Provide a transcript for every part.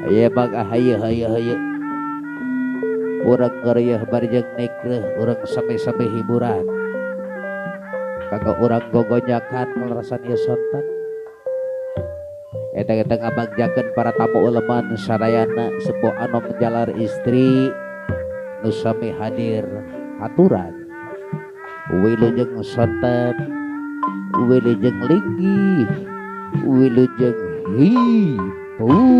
Aya bang hayu hayu hayu. Urang ngeriah barjeng nekreh, urang sami-sami hiburan. Kanggo urang gogonyakan kalerasan ieu sonten. Eta-eta ngabagjakeun para tamu uleman sadayana sepuh anom jalar istri nu sami hadir haturan. Wilujeng sonten, wilujeng linggih, wilujeng hiburan.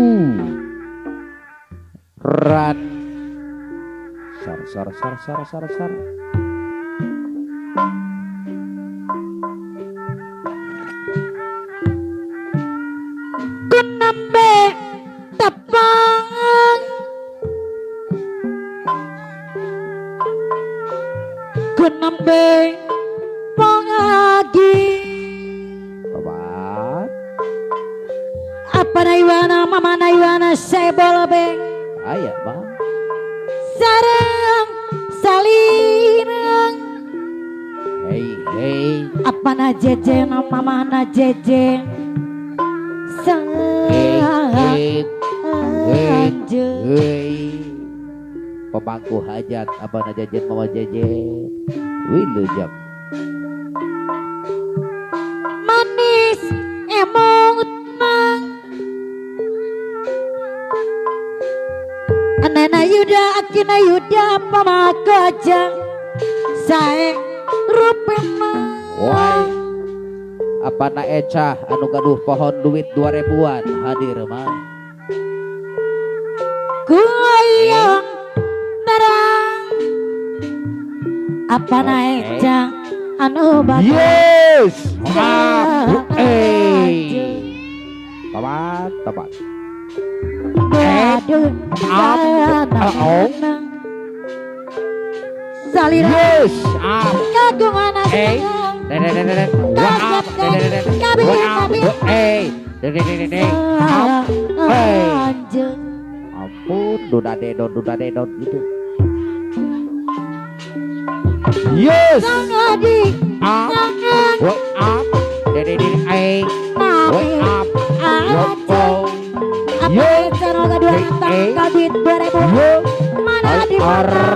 Sar sar sar sar sar sar. Kunembe tepang, kunembe pangagi. Babat. Apa naiwana mama naiwana sebol beng. Aya bang. Sarang salinang. Hei hei. Apa na jejen mama na jejen. Hei hei hei. Pemangku hajat apa na jejen mama jejen. Wilujeng. Manis emong mang. Nena Yuda akina Yuda pamakaja sae rupena. Woi. Apa na Eca anu gaduh pohon duit 2000-an hadir mah. Kuyang terang. Apa na Eca anu bakal. Yes. Eh. Tamat, tamat. Aduh, salira. Yes, kagungan ampun, duda dedon, duda dedon gitu. Yes. Up, up, up, up, apa cara kedua tanggal duit 2000 mana di mana?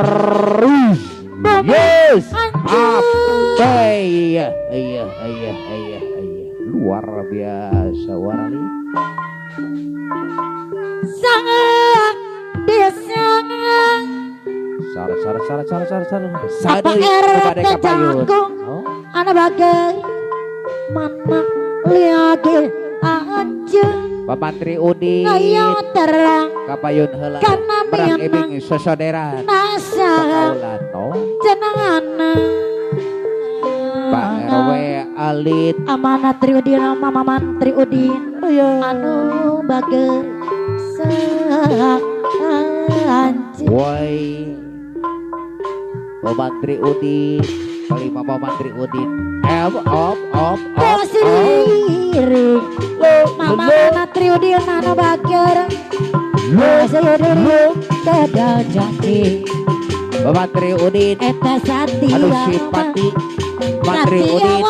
Yes, apa iya iya iya iya iya luar biasa warali. Sangat desang. Sar sar sar sar sar sar. Apa RT jangkung? Anak bagai mana lihat aja. Pamantri Udin terang kapayun heula perang ibing sosoderan nasa cenangana Pak RW Alit amanah Tri Udin mama Mantri Udin anu bager saanci. Woi Pamantri Udin kelima Pamantri Udin M op op op mama Mantri Udin anu bager sendiri kada janji. Mantri Udin eta satia anu simpati Mantri Udin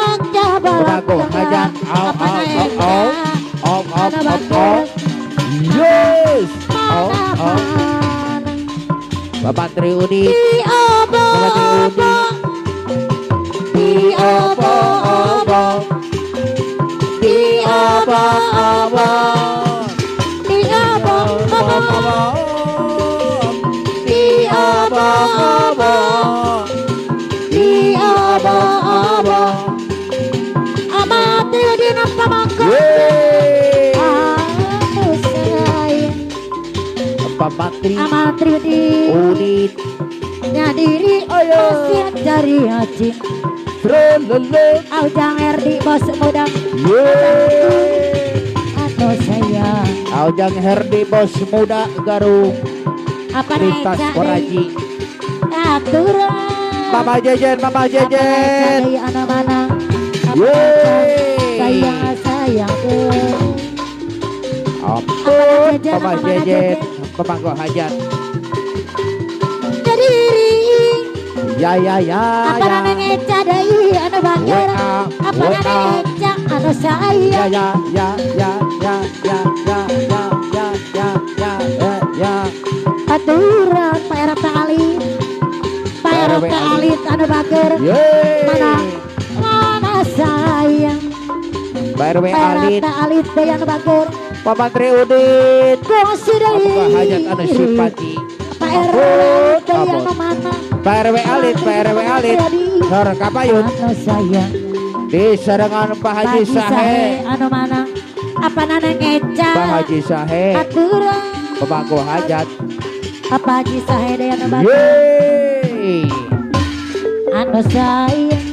bago hajat au au au au au au yes au au Mantri Udin Mantri Udin di obo obo di obo obo di obo obo di obo obo di obo obo amati di napa mangko anu sayang Pamantri Amantri Udin nyadiri masih cari haji Trelele Aujang Herdi bos muda atau saya Aujang Herdi bos muda Garung apa Lintas Koraji aturan Mama Jejen Mama Jejen anak mana sayang sayang ampun Mama Jejen pemangku hajat Kediri Ya ya ya. Apa nang Eca deui anu bager. Apa nang Eca anu sayang. Ya ya ya ya ya ya ya ya ya ya ya ya. Aturan Pak RT Alit. Pak RT Alit anu bager. Mana mana sayang. Pak RW Alit. Pak RT Alit deui anu bager. Pak Mantri Udin. Kongsi deui. Apa hajat anu simpati. Pak RW Alit deui anu mana. Pak RW Alit, Pak RW Alit. Sor kapayun. Di serangan Pak Haji Sahe. Anu mana? Apa nana Eca? Pak Haji Sahe. Aturan. Pemangku hajat. Apa Haji Sahe deui anu bager. Anu sayang.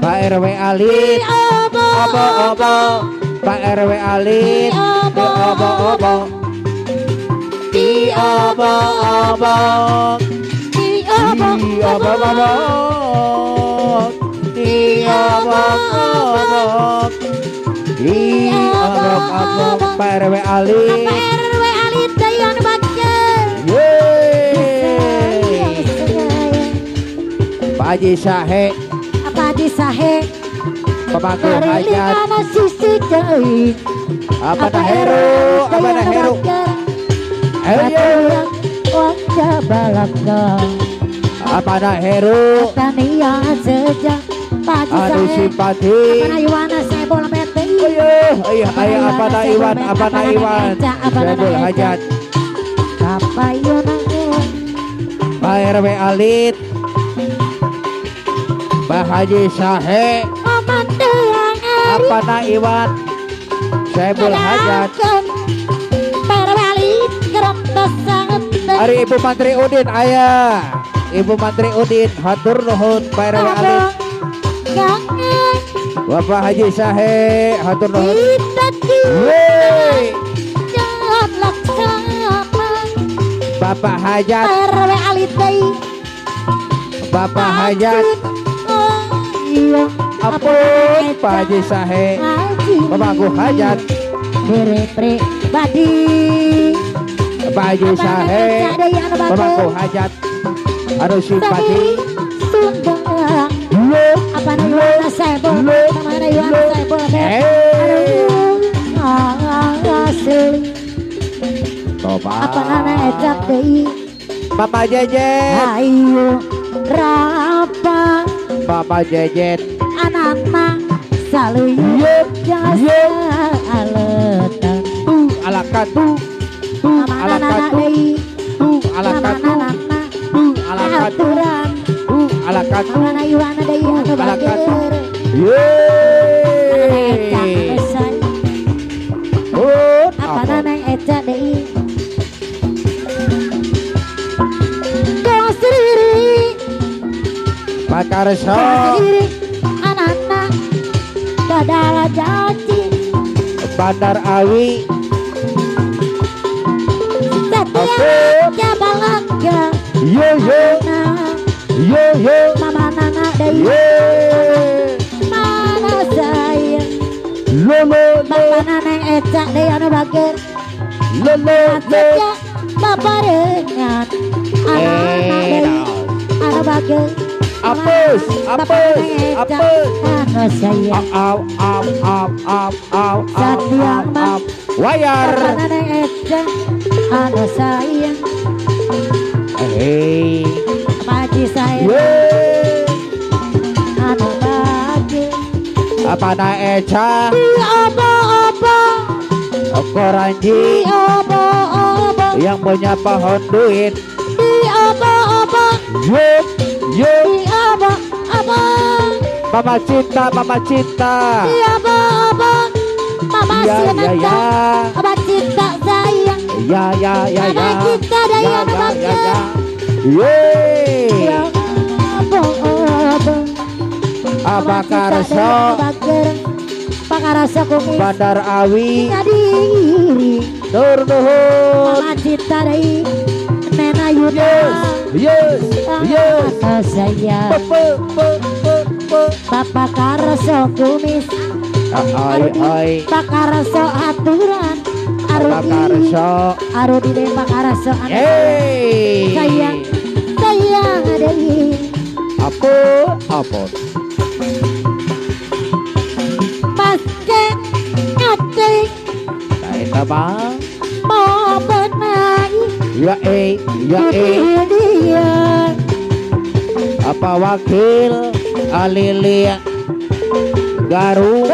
Pak RW Alit. Obo obo. Pak RW Alit. Di obo obo. Di obo obo. Di obo obo. Di obo obo. Di obo obo. Pak RW Alit. Pak RW Alit deui anu bager. Pak Haji Sahe. Pak Haji Sahe. Pemangku hajat. Apa na Heru? Apa na Heru? Ayo. Apa na Heru? Anu simpati. Ayo, ayo, ayo, apa na Iwan? Apa na Iwan? Sebul hajat. Pak RW Alit. Pak Haji Sahe. Apa na Iwan? Sebul hajat. Ari Ibu Mantri Udin ayah. Ibu Mantri Udin hatur nuhun Pak RW Alit. Bapak Haji Sahe hatur nuhun. Bapak Hajat. Bapak Hajat. Ampun Pak Haji Sahe. Pemangku hajat. Pak Haji Sahe. Pemangku hajat. Anu simpati. Apa na Iwan Saebol? Apa na Iwan Saebol? Apa na Eca deui? Papa Jejet. Ayo rapa. Papa Jejet. Anakna saluyup jasa aletan. Tu alakatu. Tu alakatu. Tu alakatu. Tu alakatu. Tu alakatu. Mana Iwan deui anu bager. Yeay. Apa nana Eca deui? Kosriri. Pak Karso. Anana dadala janji. Bandar Awi. Setiap jabalaka. Yo yo. Yo yo. Mama nana deui. Mana sayang. Lo lo. Mama nana Eca deui anu bager. Lo lo lo. Babarengan anana deui anu bager. Apes, apes, apes. Anu sayang. Au au au au au au au. Wayar. Mama nana Eca anu sayang. Hei. Haji Sahe. Anu bager. Apa na Eca? Di obo-obo. Koranji. Di obo-obo. Yang punya pohon duit. Di obo-obo. Yo yo. Di obo-obo. Mama cinta, mama cinta. Di obo-obo. Mama ya, cinta. Ya, ya. Mama cinta sayang. Ya ya ya ya. Mama cinta ya daya ya ya ya. Yeay. Obo-obo. Apa Karso? Pak Karso kumis. Bandar Awi. Diri. Tur nuhun. Mama cinta deui Nena Yuna. Yes, yes, yes. Saya. Pe pe pe pe. Bapak Karso kumis. Ai ai. Pak Karso aturan. Pak Karso. Arudi deh Pak Karso. Yeay. Sayang, sayang deui. Apa apa Mas Ken ngacing eta mah mau benai ya ya apa wakil alilia Garu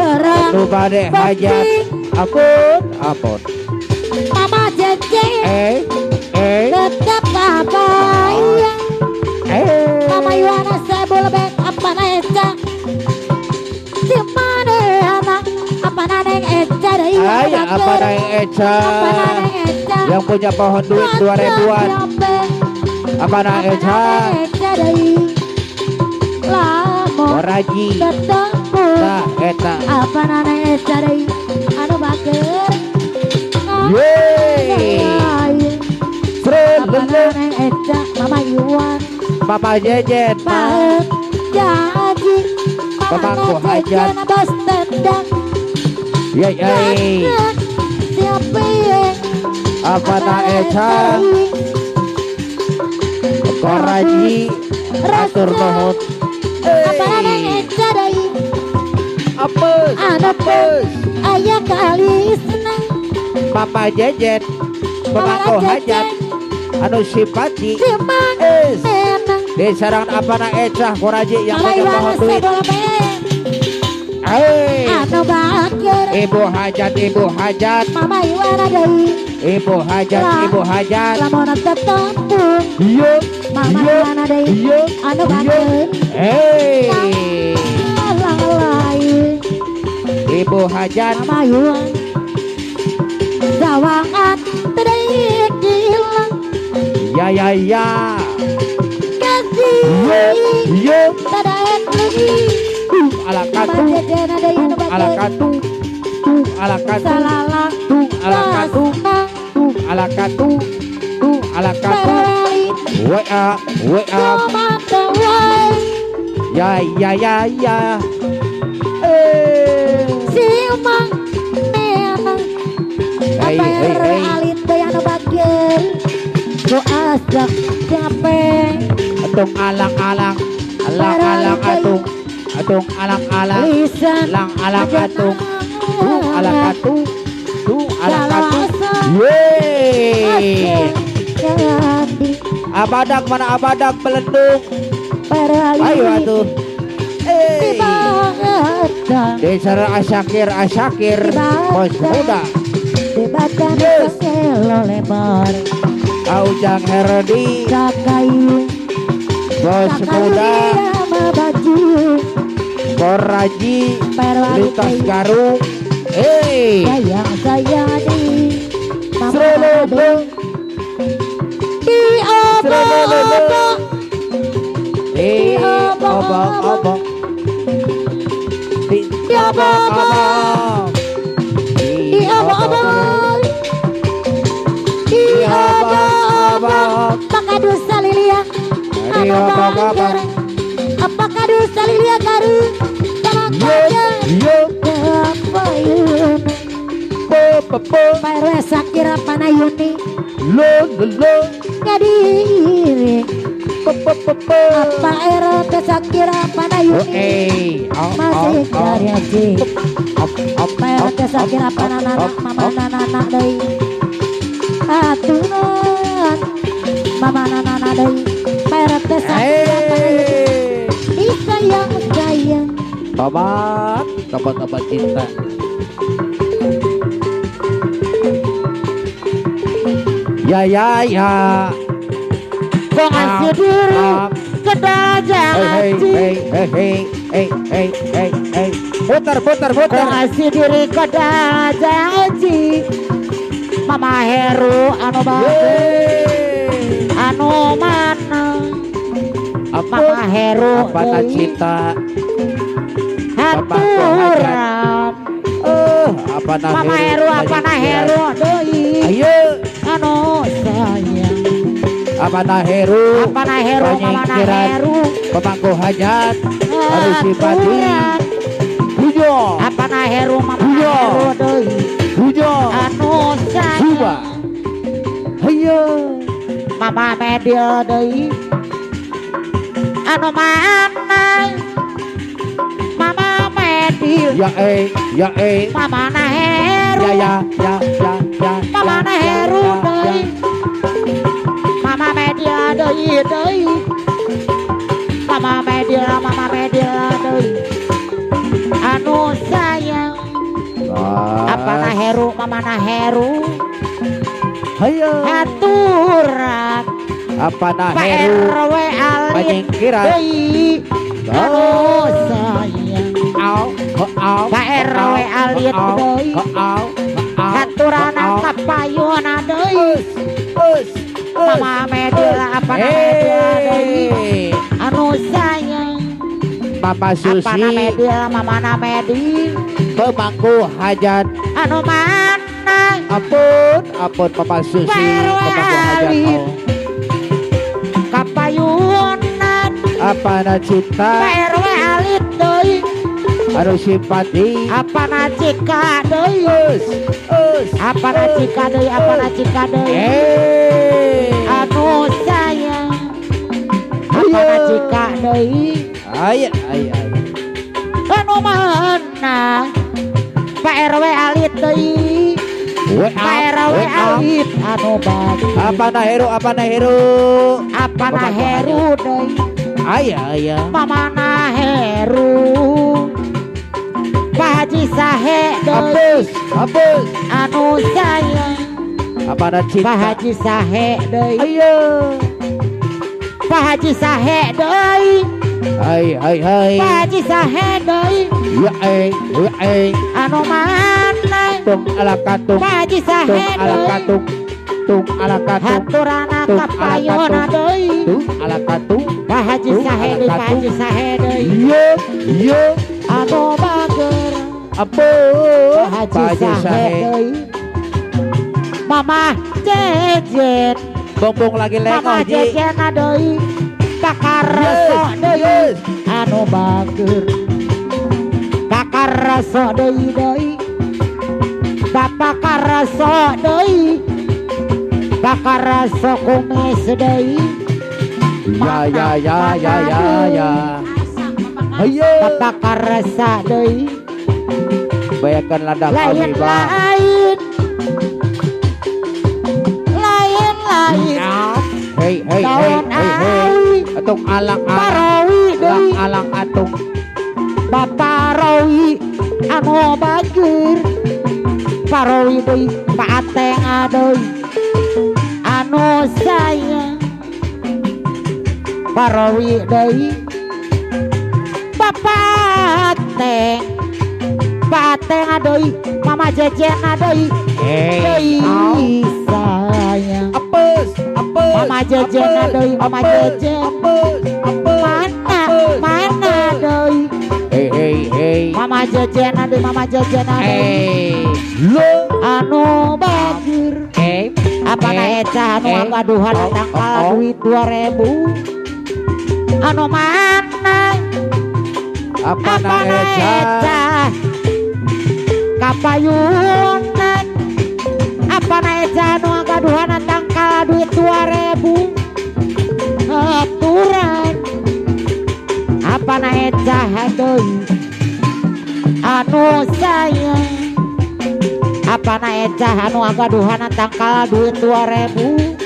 nu bade hajat apun apun Mama Jeje tetap apa Mama Yuana sebelum apa na eca si mana anak apa na neng eca dari apa neng eca yang punya pohon duit 2000-an apa na eca Koraji nah eta apa na neng eca dari anu baker yeay apa na neng eca Mama Yuan Mama Jejen Jaji Pemangku hajat bos tendang yeay apa na eca Koraji atur nuhun apa na eca deui apes apes aya kalisna Papa Jejen pemangku hajat anu simpati di sarang apa na eca Koraji yang punya pohon duit ibu hajat ibu hajat Mama Iwana deui ibu hajat ibu hajat lamun tetembung iya Mama Iwana deui anu baker ibu hajat Mama Iwan sawangan teu gilang ya ya ya kasih iya tadaek leuwih ala katu ala katu ala katu ala katu ala katu ala katu WA WA ya ya ya ya si Mang Nenang hey hey hey alit teh anu bager ku asak capek atung alang-alang alang-alang atung atung alang-alang lang alang atung tu alang atung tu alang atung yeay abadak mana abadak belendung ayo atuh Desa Asyakir Asyakir bos muda yes Aujang Herdi bos muda Koraji lintas Garung sayang sayang di Srelebeng di obong di obong-obong di obong-obong di obong-obong di obong-obong apakah dosa Lilia di obong-obong apakah dosa Lilia Garung Pak RW Sakira Panayuni lo lo ngadiri apa RT Sakira Panayuni masih dari aji Pak RT Sakira Panananak mama nanana deui aturan mama nanana deui Pak RT Sakira Panayuni disayang sayang tobat tobat tobat cinta ya ya ya kok asih diri kedaja hey hey hey hey hey hey putar putar putar kok asih diri kedaja aji Mama Heru anu bagus anu mana Mama Heru apa cinta aturan apa Mama Heru apa na Heru deui ayo anu sayang apa na Heru apa na Heru mama na Heru pemangku hajat harus simpati hujo apa na Heru mama na Heru deui hujo anu sayang ayo mama Media deui Anu mana Mama Medil ya ya Mama Heru ya ya ya ya ya Mama Heru deui Mama Medil deui deui Mama Medil deui anu sayang apa na Heru Mama na Heru hayo aturan apa na Heru RW alit panyingkiran deui anu sayang au au Pak RW alit deui aturana kapayuna deui Mama Medil apa na Medil deui anu sayang Mama Susi apa na Medil Mama na Medil pemangku hajat anu mana ampun ampun Mama Susi pemangku hajat kapayunan apa na cinta Pak RW alit deui anu simpati apa na cika deui apa na cika deui apa na cika deui anu sayang apa na cika deui ay ay ay anu mana Pak RW alit deui Pak RW alit anu bagi apa na Heru apa na Heru apa na Heru deui ay ay Mama na Heru Pak Haji Sahe deui hapus hapus anu sayang apa na cinta Pak Haji Sahe deui ayo Pak Haji Sahe deui hai hai hai Pak Haji Sahe deui ya ya anu mana tung ala katung Pak Haji Sahe tung ala katung tung ala katung haturana kapayuna deui tung ala katung Pak Haji Sahe deui Pak Haji Sahe deui yo yo anu bager ampun Pak Haji Sahe deui Mama Jejen bombong lagi lengoh Mama Jejen deui Kakaraso deui anu bager Kakaraso deui deui Bapak Karaso deui Kakaraso kumis deui ya ya ya ya ya ya ayo Bapak Karasa deui bayangkan ladang lain lain lain lain hei hei hei hei hei atung alang Parawi deui alang atung Bapak Rawi anu bager Parawi deui Pak Ateng deui anu sayang Parawi deui Bapak Ateng Pak Ateng deui Mama Jejen deui deui sayang apes apes Mama Jejen deui Mama Jejen apes apes mana mana deui hei hei hei Mama Jejen deui Mama Jejen deui lo anu bager apa na eca anu agaduhan tangkal duit 2000 anu mana apa na eca kapayunan apa na eca anu agaduhan tangkal duit 2000 aturan apa na eca deui anu sayang apa na eca anu agaduhan tangkal duit 2000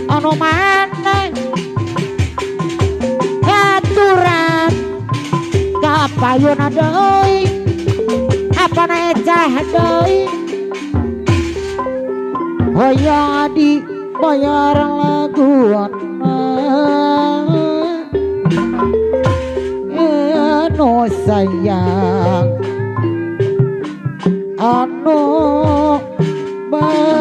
anu mana aturan kapayuna deui apa na eca deui hoyong di bayar laguan anu sayang anu bager.